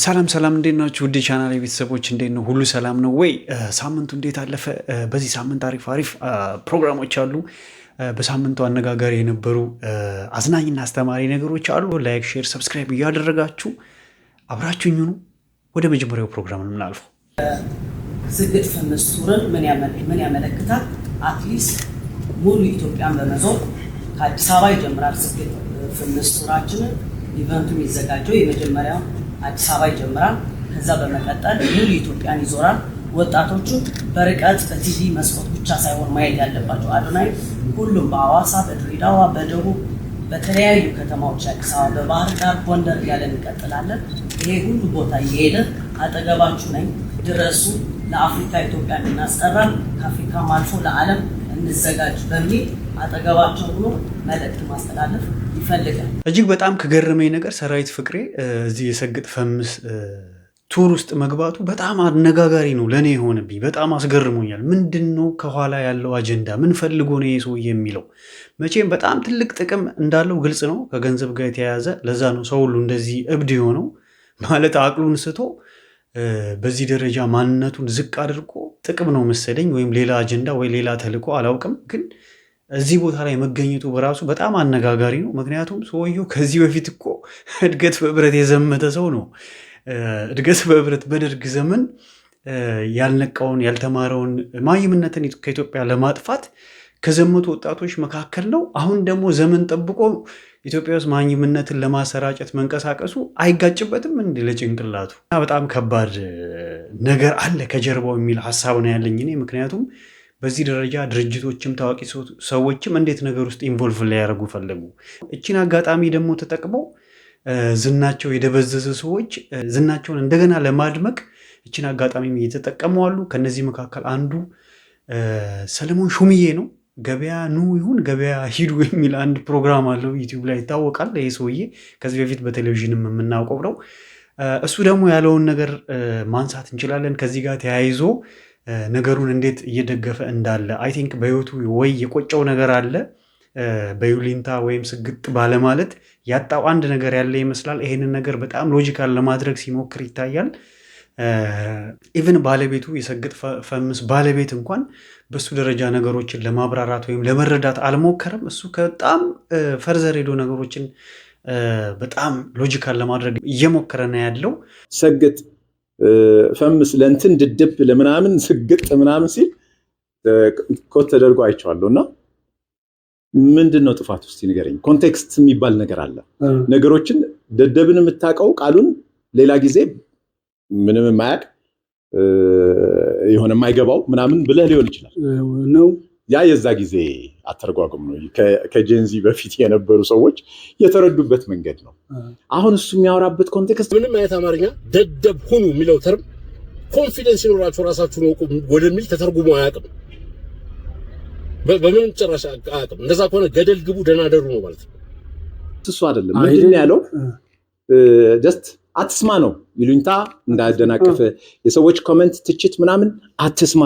ሰላም ሰላም፣ እንዴት ናችሁ? ውድ ቻናል ቤተሰቦች እንዴት ነው? ሁሉ ሰላም ነው ወይ? ሳምንቱ እንዴት አለፈ? በዚህ ሳምንት አሪፍ አሪፍ ፕሮግራሞች አሉ። በሳምንቱ አነጋጋሪ የነበሩ አዝናኝና አስተማሪ ነገሮች አሉ። Like፣ share፣ subscribe እያደረጋችሁ አብራችሁኝ ሁኑ። ወደ መጀመሪያው ፕሮግራም ነው የምናልፈው። ስግጥ ፍምስ tour ን ምን ያመለክታል? At least ሙሉ ኢትዮጵያን በመዞር ከአዲስ አበባ ይጀምራል። ስግጥ ፍምስ tour ኣችንን event ኡ የሚዘጋጀው የመጀመሪያው አዲስ አበባ ይጀምራል። ከዛ በመቀጠል ሙሉ ኢትዮጵያን ይዞራል። ወጣቶቹ በርቀት በቲቪ መስኮት ብቻ ሳይሆን ማየት ያለባቸው አዶናይ ሁሉም በሐዋሳ፣ በድሬዳዋ፣ በደቡብ፣ በተለያዩ ከተማዎች፣ አዲስ አበባ፣ በባህር ዳር፣ ጎንደር እያለን እንቀጥላለን። ይሄ ሁሉ ቦታ እየሄደ አጠገባችሁ ነኝ፣ ድረሱ፣ ለአፍሪካ ኢትዮጵያ እናስጠራ፣ ከአፍሪካም አልፎ ለዓለም እንዘጋጅ በሚል አጠገባቸው ሆኖ መልእክት ማስተላለፍ ይፈልጋል። እጅግ በጣም ከገረመኝ ነገር ሰራዊት ፍቅሬ እዚህ የሰግጥ ፈምስ tour ውስጥ መግባቱ በጣም አነጋጋሪ ነው ለእኔ የሆነብኝ። በጣም አስገርሞኛል። ምንድን ነው ከኋላ ያለው አጀንዳ? ምን ፈልጎ ነው ይሄ ሰውዬ የሚለው? መቼም በጣም ትልቅ ጥቅም እንዳለው ግልጽ ነው፣ ከገንዘብ ጋር የተያያዘ። ለዛ ነው ሰው ሁሉ እንደዚህ እብድ የሆነው፣ ማለት አቅሉን ስቶ በዚህ ደረጃ ማንነቱን ዝቅ አድርጎ ጥቅም ነው መሰለኝ፣ ወይም ሌላ አጀንዳ ወይ ሌላ ተልዕኮ አላውቅም፣ ግን እዚህ ቦታ ላይ መገኘቱ በራሱ በጣም አነጋጋሪ ነው። ምክንያቱም ሰውየው ከዚህ በፊት እኮ እድገት በህብረት የዘመተ ሰው ነው። እድገት በህብረት በደርግ ዘመን ያልነቃውን ያልተማረውን ማይምነትን ከኢትዮጵያ ለማጥፋት ከዘመቱ ወጣቶች መካከል ነው። አሁን ደግሞ ዘመን ጠብቆ ኢትዮጵያ ውስጥ ማይምነትን ለማሰራጨት መንቀሳቀሱ አይጋጭበትም እንዲ ለጭንቅላቱ? በጣም ከባድ ነገር አለ ከጀርባው የሚል ሀሳብ ነው ያለኝ እኔ። ምክንያቱም በዚህ ደረጃ ድርጅቶችም ታዋቂ ሰዎችም እንዴት ነገር ውስጥ involve ሊያደርጉ ፈለጉ? እቺን አጋጣሚ ደግሞ ተጠቅመው ዝናቸው የደበዘዘ ሰዎች ዝናቸውን እንደገና ለማድመቅ እችን አጋጣሚም እየተጠቀሙ አሉ። ከነዚህ መካከል አንዱ ሰለሞን ሹምዬ ነው። ገበያ ኑ ይሁን ገበያ ሂዱ የሚል አንድ ፕሮግራም አለው፣ ዩቲዩብ ላይ ይታወቃል። ይህ ሰውዬ ከዚህ በፊት በቴሌቪዥንም የምናውቀው ነው። እሱ ደግሞ ያለውን ነገር ማንሳት እንችላለን። ከዚህ ጋር ተያይዞ ነገሩን እንዴት እየደገፈ እንዳለ፣ I think በህይወቱ ወይ የቆጨው ነገር አለ፣ በይሉኝታ ወይም ስግጥ ባለማለት ያጣው አንድ ነገር ያለ ይመስላል። ይሄንን ነገር በጣም logical ለማድረግ ሲሞክር ይታያል። Even ባለቤቱ፣ የሰግጥ ፈምስ ባለቤት እንኳን በሱ ደረጃ ነገሮችን ለማብራራት ወይም ለመረዳት አልሞከረም። እሱ በጣም further ሄዶ ነገሮችን በጣም logical ለማድረግ እየሞከረ ነው ያለው። ሰግጥ ፈምስ ለእንትን ድድብ ለምናምን ስግጥ ምናምን ሲል quote ተደርጎ አይቼዋለሁ። እና ምንድን ነው ጥፋት ውስጥ ንገረኝ። Context የሚባል ነገር አለ። ነገሮችን ደደብን የምታውቀው ቃሉን ሌላ ጊዜ ምንም የማያውቅ፣ የሆነ የማይገባው ምናምን ብለህ ሊሆን ይችላል። ነው። ያ የዛ ጊዜ አተረጓጎም ነው። ከ Gen Z በፊት የነበሩ ሰዎች የተረዱበት መንገድ ነው። አሁን እሱ የሚያወራበት context ምንም አይነት አማርኛ ደደብ ሁኑ የሚለው term confidence ሲኖራችሁ ራሳችሁን እወቁ ወደሚል ተተርጉሞ አያውቅም። በምንም ጭራሽ አያውቅም። እንደዛ ከሆነ ገደል ግቡ ደህና ደሩ ነው ማለት ነው። እሱ አይደለም። ምንድን ነው ያለው? Just አትስማ ነው። ይሉኝታ እንዳያደናቅፍ የሰዎች comment፣ ትችት ምናምን አትስማ።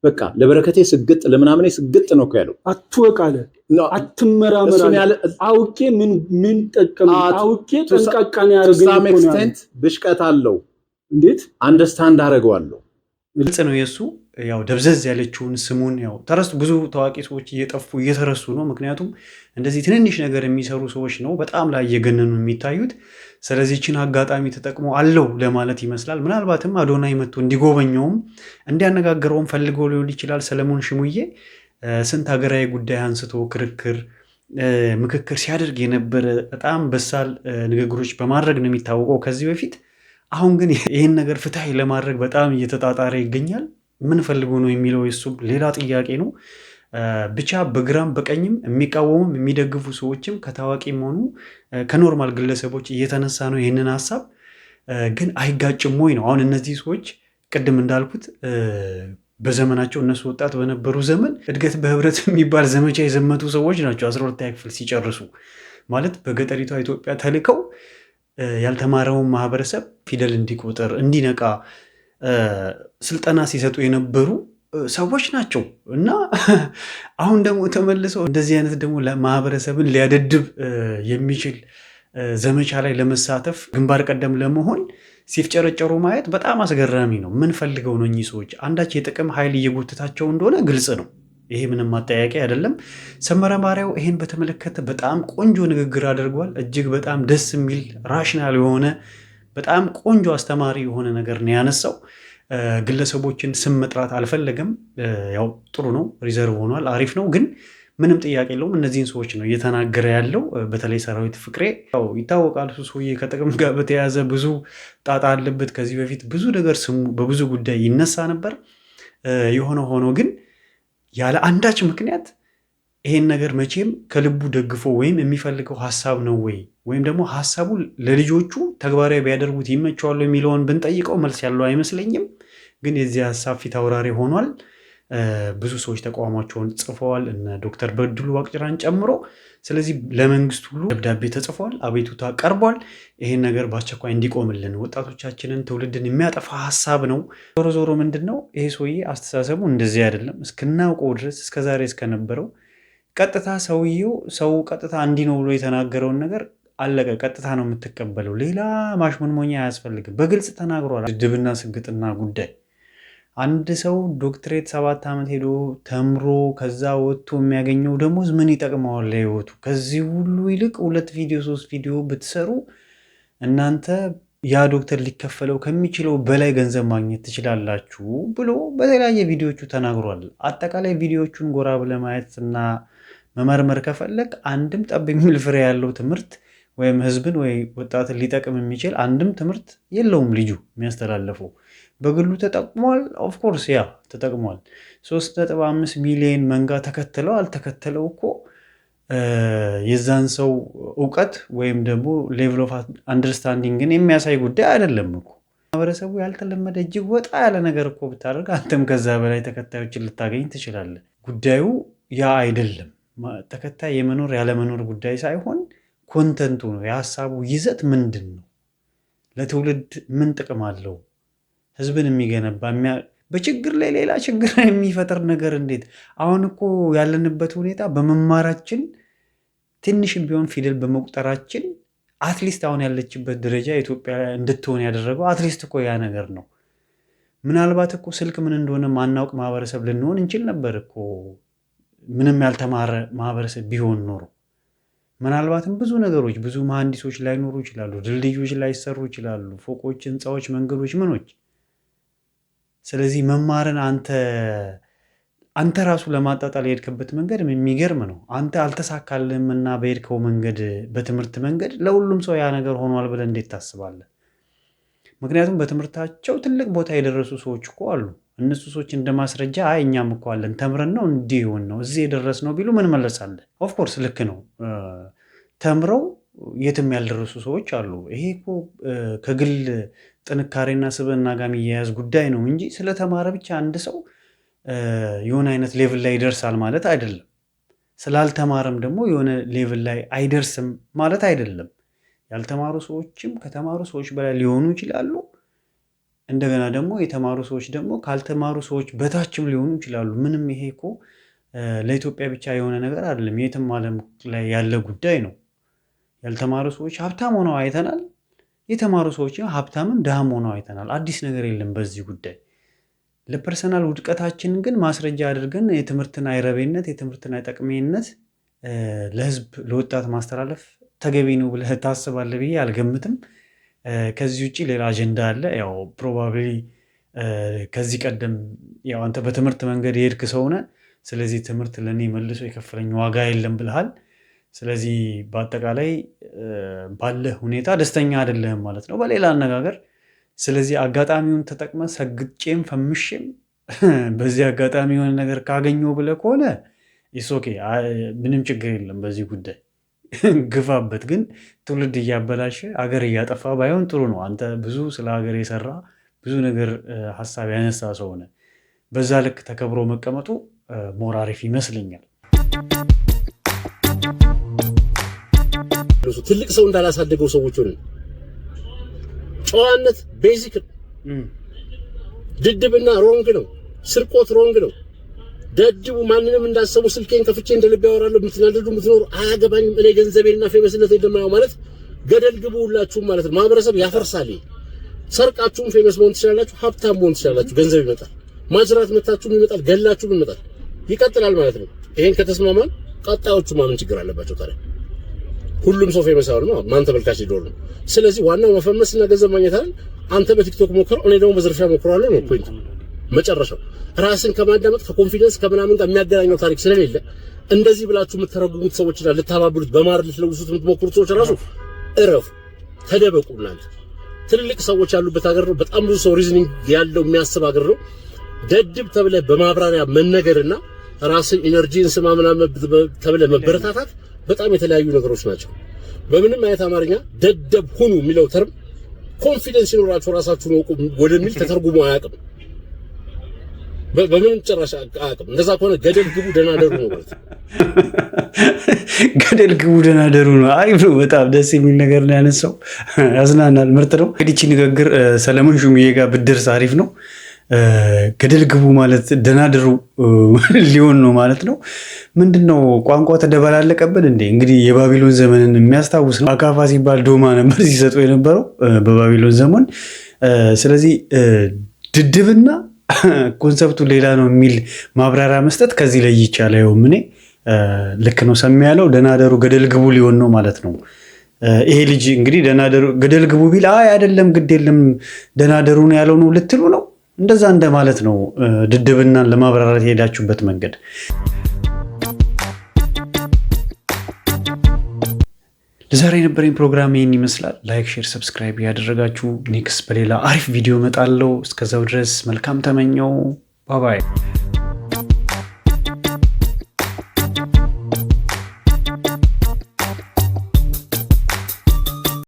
በቃ ለበረከቴ ስግጥ ለምናምኔ ስግጥ ነው እኮ ያለው። አትወቅ አለ፣ አትመራመር አለ። አውቄ ምን ምን ጠቀም? አውቄ ጠንቃቃን ያደርገኝ some extent ብሽቀት አለው። እንዴት? Understand አደርገዋለሁ። ግልጽ ነው የእሱ ያው ደብዘዝ ያለችውን ስሙን ያው ተረሱ። ብዙ ታዋቂ ሰዎች እየጠፉ እየተረሱ ነው። ምክንያቱም እንደዚህ ትንንሽ ነገር የሚሰሩ ሰዎች ነው በጣም ላይ እየገነኑ የሚታዩት። ስለዚህ ይህችን አጋጣሚ ተጠቅሞ አለው ለማለት ይመስላል። ምናልባትም አዶናይ መጥቶ እንዲጎበኘውም እንዲያነጋግረውም ፈልጎ ሊሆን ይችላል። ሰለሞን ሽሙዬ ስንት ሀገራዊ ጉዳይ አንስቶ ክርክር፣ ምክክር ሲያደርግ የነበረ፣ በጣም በሳል ንግግሮች በማድረግ ነው የሚታወቀው ከዚህ በፊት። አሁን ግን ይህን ነገር ፍትሐዊ ለማድረግ በጣም እየተጣጣረ ይገኛል። ምን ፈልጎ ነው የሚለው የሱ ሌላ ጥያቄ ነው። ብቻ በግራም በቀኝም የሚቃወሙም የሚደግፉ ሰዎችም ከታዋቂም ሆኑ ከ normal ግለሰቦች እየተነሳ ነው ይህንን ሀሳብ። ግን አይጋጭም ወይ ነው። አሁን እነዚህ ሰዎች ቅድም እንዳልኩት በዘመናቸው እነሱ ወጣት በነበሩ ዘመን እድገት በህብረት የሚባል ዘመቻ የዘመቱ ሰዎች ናቸው። 12ኛ ክፍል ሲጨርሱ ማለት በገጠሪቷ ኢትዮጵያ ተልከው ያልተማረውን ማህበረሰብ ፊደል እንዲቆጥር፣ እንዲነቃ ስልጠና ሲሰጡ የነበሩ ሰዎች ናቸው። እና አሁን ደግሞ ተመልሰው እንደዚህ አይነት ደግሞ ማህበረሰብን ሊያደድብ የሚችል ዘመቻ ላይ ለመሳተፍ፣ ግንባር ቀደም ለመሆን ሲፍጨረጨሩ ማየት በጣም አስገራሚ ነው። ምን ፈልገው ነው እኚህ ሰዎች? አንዳች የጥቅም ኃይል እየጎተታቸው እንደሆነ ግልጽ ነው። ይሄ ምንም ማጠያቂ አይደለም። ሰመረ ባሪያው ይሄን በተመለከተ በጣም ቆንጆ ንግግር አድርጓል። እጅግ በጣም ደስ የሚል rational የሆነ፣ በጣም ቆንጆ አስተማሪ የሆነ ነገር ነው ያነሳው። ግለሰቦችን ስም መጥራት አልፈለገም። ያው ጥሩ ነው፣ reserve ሆኗል፣ አሪፍ ነው። ግን ምንም ጥያቄ የለውም። እነዚህን ሰዎች ነው እየተናገረ ያለው። በተለይ ሰራዊት ፍቅሬ ያው ይታወቃል። እሱ ሰውዬ ከጥቅም ጋር በተያያዘ ብዙ ጣጣ አለበት። ከዚህ በፊት ብዙ ነገር ስሙ በብዙ ጉዳይ ይነሳ ነበር። የሆነ ሆኖ ግን ያለ አንዳች ምክንያት ይሄን ነገር መቼም ከልቡ ደግፎ ወይም የሚፈልገው ሀሳብ ነው ወይ ወይም ደግሞ ሀሳቡ ለልጆቹ ተግባራዊ ቢያደርጉት ይመቸዋል የሚለውን ብንጠይቀው መልስ ያለው አይመስለኝም። ግን የዚህ ሀሳብ ፊት አውራሪ ሆኗል። ብዙ ሰዎች ተቃውሟቸውን ጽፈዋል፣ እነ ዶክተር በድሉ ዋቅጅራን ጨምሮ። ስለዚህ ለመንግስት ሁሉ ደብዳቤ ተጽፏል፣ አቤቱታ ቀርቧል። ይሄን ነገር በአስቸኳይ እንዲቆምልን፣ ወጣቶቻችንን ትውልድን የሚያጠፋ ሀሳብ ነው። ዞሮ ዞሮ ምንድን ነው፣ ይሄ ሰውዬ አስተሳሰቡ እንደዚህ አይደለም። እስክናውቀው ድረስ እስከዛሬ እስከነበረው ቀጥታ ሰውየው ሰው ቀጥታ እንዲህ ነው ብሎ የተናገረውን ነገር አለቀ። ቀጥታ ነው የምትቀበለው። ሌላ ማሽሞንሞኛ አያስፈልግም። በግልጽ ተናግሯል። ድድብና ስግጥና ጉዳይ፣ አንድ ሰው ዶክትሬት 7 ዓመት ሄዶ ተምሮ ከዛ ወጥቶ የሚያገኘው ደሞዝ ምን ይጠቅመዋል ለህይወቱ? ከዚህ ሁሉ ይልቅ ሁለት ቪዲዮ ሶስት ቪዲዮ ብትሰሩ እናንተ ያ ዶክተር ሊከፈለው ከሚችለው በላይ ገንዘብ ማግኘት ትችላላችሁ ብሎ በተለያየ ቪዲዮቹ ተናግሯል። አጠቃላይ ቪዲዮቹን ጎራ ብለህ ማየት እና መመርመር ከፈለግ አንድም ጠብ የሚል ፍሬ ያለው ትምህርት ወይም ህዝብን ወይ ወጣትን ሊጠቅም የሚችል አንድም ትምህርት የለውም ልጁ የሚያስተላልፈው። በግሉ ተጠቅሟል። Of course yeah ተጠቅሟል። 3.5 ሚሊዮን መንጋ ተከተለው አልተከተለው እኮ የዛን ሰው እውቀት ወይም ደግሞ level of understanding ን የሚያሳይ ጉዳይ አይደለም እኮ። ማህበረሰቡ ያልተለመደ እጅግ ወጣ ያለ ነገር እኮ ብታደርግ አንተም ከዛ በላይ ተከታዮችን ልታገኝ ትችላለህ። ጉዳዩ ያ አይደለም። ተከታይ የመኖር ያለመኖር ጉዳይ ሳይሆን content ኡ ነው። የሀሳቡ ይዘት ምንድን ነው? ለትውልድ ምን ጥቅም አለው? ህዝብን የሚገነባ፣ በችግር ላይ ሌላ ችግር የሚፈጥር ነገር እንዴት? አሁን እኮ ያለንበት ሁኔታ በመማራችን፣ ትንሽም ቢሆን ፊደል በመቁጠራችን at least አሁን ያለችበት ደረጃ ኢትዮጵያ እንድትሆን ያደረገው at least እኮ ያ ነገር ነው። ምናልባት እኮ ስልክ ምን እንደሆነ ማናውቅ ማህበረሰብ ልንሆን እንችል ነበር እኮ፣ ምንም ያልተማረ ማህበረሰብ ቢሆን ኖሮ። ምናልባትም ብዙ ነገሮች፣ ብዙ መሐንዲሶች ላይኖሩ ይችላሉ፣ ድልድዮች ላይሰሩ ይችላሉ፣ ፎቆች፣ ህንፃዎች፣ መንገዶች፣ ምኖች። ስለዚህ መማርን አንተ ራሱ ለማጣጣል የሄድክበት መንገድ የሚገርም ነው። አንተ አልተሳካልህም እና በሄድከው መንገድ፣ በትምህርት መንገድ ለሁሉም ሰው ያ ነገር ሆኗል ብለህ እንዴት ታስባለህ? ምክንያቱም በትምህርታቸው ትልቅ ቦታ የደረሱ ሰዎች እኮ አሉ። እነሱ ሰዎች እንደ ማስረጃ አይ እኛም እኮ አለን፣ ተምረን ነው እንዲህ የሆን ነው እዚህ የደረስነው ቢሉ ምን መለሳለህ? Of course ልክ ነው። ተምረው የትም ያልደረሱ ሰዎች አሉ። ይሄ እኮ ከግል ጥንካሬና ስብዕና ጋር የሚያያዝ ጉዳይ ነው እንጂ ስለተማረ ብቻ አንድ ሰው የሆነ አይነት level ላይ ይደርሳል ማለት አይደለም። ስላልተማረም ደግሞ የሆነ level ላይ አይደርስም ማለት አይደለም። ያልተማሩ ሰዎችም ከተማሩ ሰዎች በላይ ሊሆኑ ይችላሉ። እንደገና ደግሞ የተማሩ ሰዎች ደግሞ ካልተማሩ ሰዎች በታችም ሊሆኑ ይችላሉ። ምንም ይሄ እኮ ለኢትዮጵያ ብቻ የሆነ ነገር አይደለም። የትም ዓለም ላይ ያለ ጉዳይ ነው። ያልተማሩ ሰዎች ሀብታም ሆነው አይተናል። የተማሩ ሰዎች ሀብታምም ድሃም ሆነው አይተናል። አዲስ ነገር የለም በዚህ ጉዳይ። ለ personal ውድቀታችን ግን ማስረጃ አድርገን የትምህርትን አይረቤነት፣ የትምህርትን አይጠቅሜነት ለህዝብ ለወጣት ማስተላለፍ ተገቢ ነው ብለህ ታስባለህ ብዬ አልገምትም። ከዚህ ውጭ ሌላ አጀንዳ አለ። ያው probably ከዚህ ቀደም ያው አንተ በትምህርት መንገድ የሄድክ ሰው ነህ። ስለዚህ ትምህርት ለእኔ መልሶ የከፈለኝ ዋጋ የለም ብለሃል። ስለዚህ በአጠቃላይ ባለህ ሁኔታ ደስተኛ አይደለህም ማለት ነው በሌላ አነጋገር። ስለዚህ አጋጣሚውን ተጠቅመህ ሰግጬም ፈምሼም በዚህ አጋጣሚ የሆነ ነገር ካገኘው ብለህ ከሆነ it's okay፣ ምንም ችግር የለም፣ በዚህ ጉዳይ ግፋበት። ግን ትውልድ እያበላሸ አገር እያጠፋ ባይሆን ጥሩ ነው። አንተ ብዙ ስለ ሀገር የሰራ፣ ብዙ ነገር ሀሳብ ያነሳ ሰው ነህ። በዛ ልክ ተከብሮ መቀመጡ more አሪፍ ይመስለኛል። ትልቅ ሰው እንዳላሳደገው ሰዎች ሆነን ጨዋነት basic ነው። ድድብና wrong ነው። ስርቆት wrong ነው። ደድቡ ማንንም እንዳሰቡ ስልኬን ከፍቼ እንደ ልቤ ያወራለሁ። የምትናደዱ የምትኖሩ አያገባኝም። እኔ ገንዘቤንና famous ነት እንደማየው ማለት ገደል ግቡ ሁላችሁም ማለት ነው። ማህበረሰብ ያፈርሳል። ሰርቃችሁም famous መሆን ትችላላችሁ፣ ሀብታም መሆን ትችላላችሁ። ገንዘብ ይመጣል። ማጅራት መታችሁም ይመጣል፣ ገላችሁም ይመጣል። ይቀጥላል ማለት ነው። ይሄን ከተስማማን ቀጣዮቹ ማምን ችግር አለባቸው ታዲያ? ሁሉም ሰው famous አይሆንም። ማን ተመልካች ሊኖር ነው? ስለዚህ ዋናው መፈመስና ገንዘብ ማግኘት አይደል? አንተ በቲክቶክ ሞክረው፣ እኔ ደግሞ በዝርፊያ ሞክረዋለሁ ነው point ኡ። መጨረሻው ራስን ከማዳመጥ፣ ከ confidence፣ ከምናምን ጋር የሚያገናኘው ታሪክ ስለሌለ እንደዚህ ብላችሁ የምትተረጉሙት ሰዎችና ልታባብሉት፣ በማር ልትለውሱት የምትሞክሩት ሰዎች ራሱ እረፉ፣ ተደበቁ። እናንተ ትልልቅ ሰዎች ያሉበት ሀገር ነው። በጣም ብዙ ሰው reasoning ያለው፣ የሚያስብ ሀገር ነው። ደድብ ተብለ በማብራሪያ መነገርና ራስን energy ን ስማ ምናምን ተብለ መበረታታት በጣም የተለያዩ ነገሮች ናቸው። በምንም አይነት አማርኛ ደደብ ሁኑ የሚለው term confidence ይኖራችሁ፣ ራሳችሁን ወቁ ወደሚል ተተርጉሞ አያውቅም። በምንም ጭራሽ አያውቅም። እንደዛ ከሆነ ገደል ግቡ ደህና ደሩ ነው ማለት ነው። ገደል ግቡ ደህና ደሩ ነው። አሪፍ ነው። በጣም ደስ የሚል ነገር ነው ያነሳው። ያዝናናል። ምርጥ ነው። እንግዲህ ይህቺ ንግግር ሰለሞን ሹምዬ ጋር ብትደርስ አሪፍ ነው። ገደል ግቡ ማለት ደህና ደሩ ሊሆን ነው ማለት ነው። ምንድን ነው፣ ቋንቋ ተደበላለቀብን እንዴ? እንግዲህ የባቢሎን ዘመንን የሚያስታውስ ነው። አካፋ ሲባል ዶማ ነበር ሲሰጡ የነበረው በባቢሎን ዘመን። ስለዚህ ድድብና concept ኡ ሌላ ነው የሚል ማብራሪያ መስጠት ከዚህ ላይ ይቻላል። እኔ ልክ ነው ሰሚ ያለው፣ ደህና ደሩ ገደል ግቡ ሊሆን ነው ማለት ነው። ይሄ ልጅ እንግዲህ ደህና ደሩ ገደል ግቡ ቢል አይ አይደለም፣ ግድ የለም፣ ደህና ደሩ ነው ያለው ነው ልትሉ ነው። እንደዛ እንደማለት ነው ድድብናን ለማብራራት የሄዳችሁበት መንገድ። ለዛሬ የነበረኝ ፕሮግራም ይህን ይመስላል። Like፣ share፣ subscribe ያደረጋችሁ next በሌላ አሪፍ ቪዲዮ እመጣለሁ። እስከዛው ድረስ መልካም ተመኘው። Bye bye።